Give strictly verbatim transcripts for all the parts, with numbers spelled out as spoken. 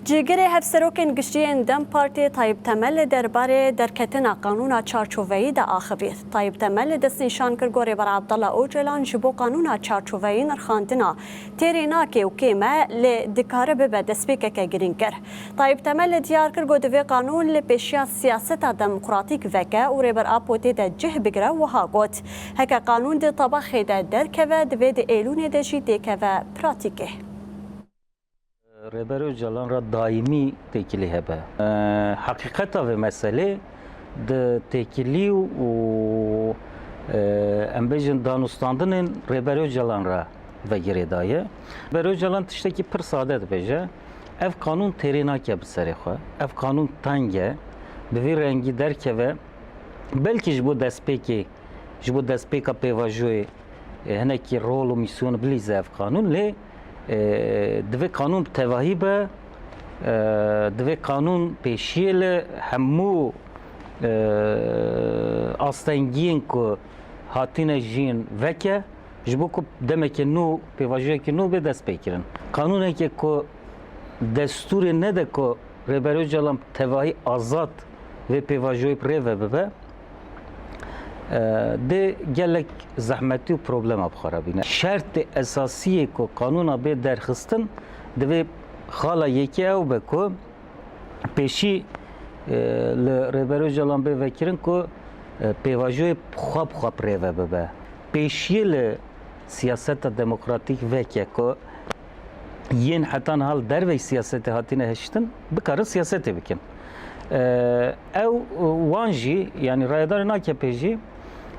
Cîgirê Hevserokên Giştî yên dem Partiyê Tayyip Temel li derbarê derketina qanûna çarçoveyî de axivî. Tayyip Temel destnîşan kir ku Rêber Abdullah Ocalan ji bo qanûna çarçoveyî nirxandina têrê nake û kêm e, lê dikare bibe destpêkeke girîngtir. Tayyip Temel diyar kir ku divê qanûn li pêşiya siyaseta demokratîk veke û Rêber Apo tê de cih bigire, wiha got, heke qanûn di tabaxê de derkeve, divê di Êlûnê de jî têkeve pratîkê. Rêber Ocalan re daîmî têkilî hebe. E, heqîqeta vê meselê di têkilî û, e, em bêjin danûstandinên Rêber Ocalan re ve girêdaye. Rêber Ocalan tiştekî pir sade dibêje, ev qanûn têrê nake bi serê xwe. Ev qanûn teng e. Bi vî rengî derkeve. Belkî ji bo destpêkê, ji bo destpêka pêvajoyê, e, hinekî rol û mîsyon bilîze ev qanûn, lê, e, divê qanûn bi tevahî be, e, divê qanûn pêşiyê li hemû, e, astengiyên ku hatine jiyîn veke, ji bo ku demeke nû, pêvajoyeke nû bê destpêkirin. Qanûneke ku destûrê nede ku Rêber Ocalan bi tevahî azad vê pêvajoyê bi rê ve bibe, e, dê gelek zehmetî û problema bi xwe re bîne. Şertê esasiyê ku qanûna bê derxistin, divê xala yekê ew be ku pêşî, e, li Rêber Ocalan bê vekirin ku, e, pêvajoyê xwe bi xwe bi rê ve bibe. Pêşiyê li siyaseta demokratîk veke ku yên heta niha li derveyî siyasetê hatine hiştin, bikarin siyasetê bikin. E, ew, wan jî, yanî rayedarên A K P jî,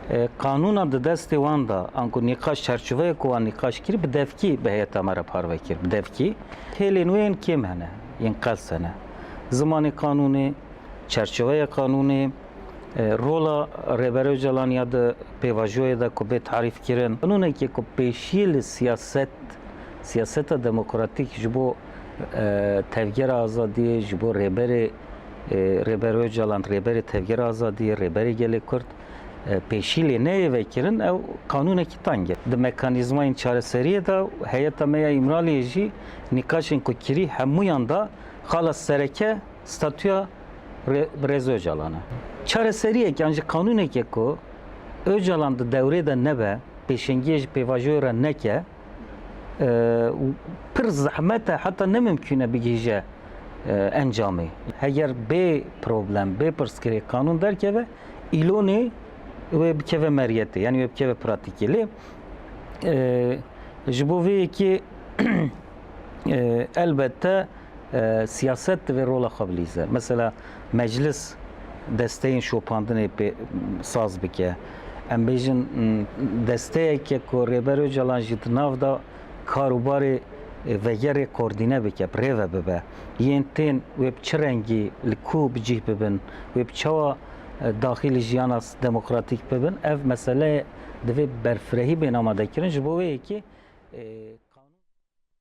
e, qanûna di destê wan de, anku nîqaş, çarçoveyê ku wan nîqaş kirî, bi devkî bi heyeta me re parve kir, bi devkî. Hêlên wê yên kêm hene, yên qels hene. Zimanê qanûnê, çarçoveya qanûnê, e, rola Rêber Ocalan ya di pêvajoyê de ku bê tarîf kirin. Qanûnekê ku pêşiyê li siyaset, siyaseta demokratîk ji bo, e, tevgera azadiyê, ji bo rêberê, e, Rêber Ocalan, rêberê tevgera azadiyê, rêberê gelê Kurd, e, pêşî lê neyê vekirin, ew qanûnekî teng e. Di mekanîzmayên çareseriyê de heyeta me ya Îmraliyê jî nîqaşên ku kirî hemûyan da xala sereke statûya Rê-, Birêz Ocalan e. Çareseriyek yan jî qanûneke ku Ocalan di dewrê de nebe, pêşengiyê ji pêvajoyê re neke, e, û pir zehmet e, heta ne mimkûn e bigihîje, e, encamê. Heger bê problem, bê pirsgirêk qanûn derkeve, îlonê wê bikeve meriyetê, yanî wê bikeve pratîkê. Lê, e, ji bo vê yekê, e, elbette, e, siyaset divê rola xwe bilîze. Mesela meclis desteyên şopandinê pê saz bike. Em bêjin, m, desteyeke ku Rêber Ocalan jî di nav de kar û barê, e, vegerê koordîne bike, bi rê ve bibe. Yên tên wê bi çi rengî, li ku bi cih bibin, wê bi çawa, e, daxîlî jiyana s-, demokratîk bibin, ev mesele divê berfirehî bên amadekirin. Ji bo wê yekê, e,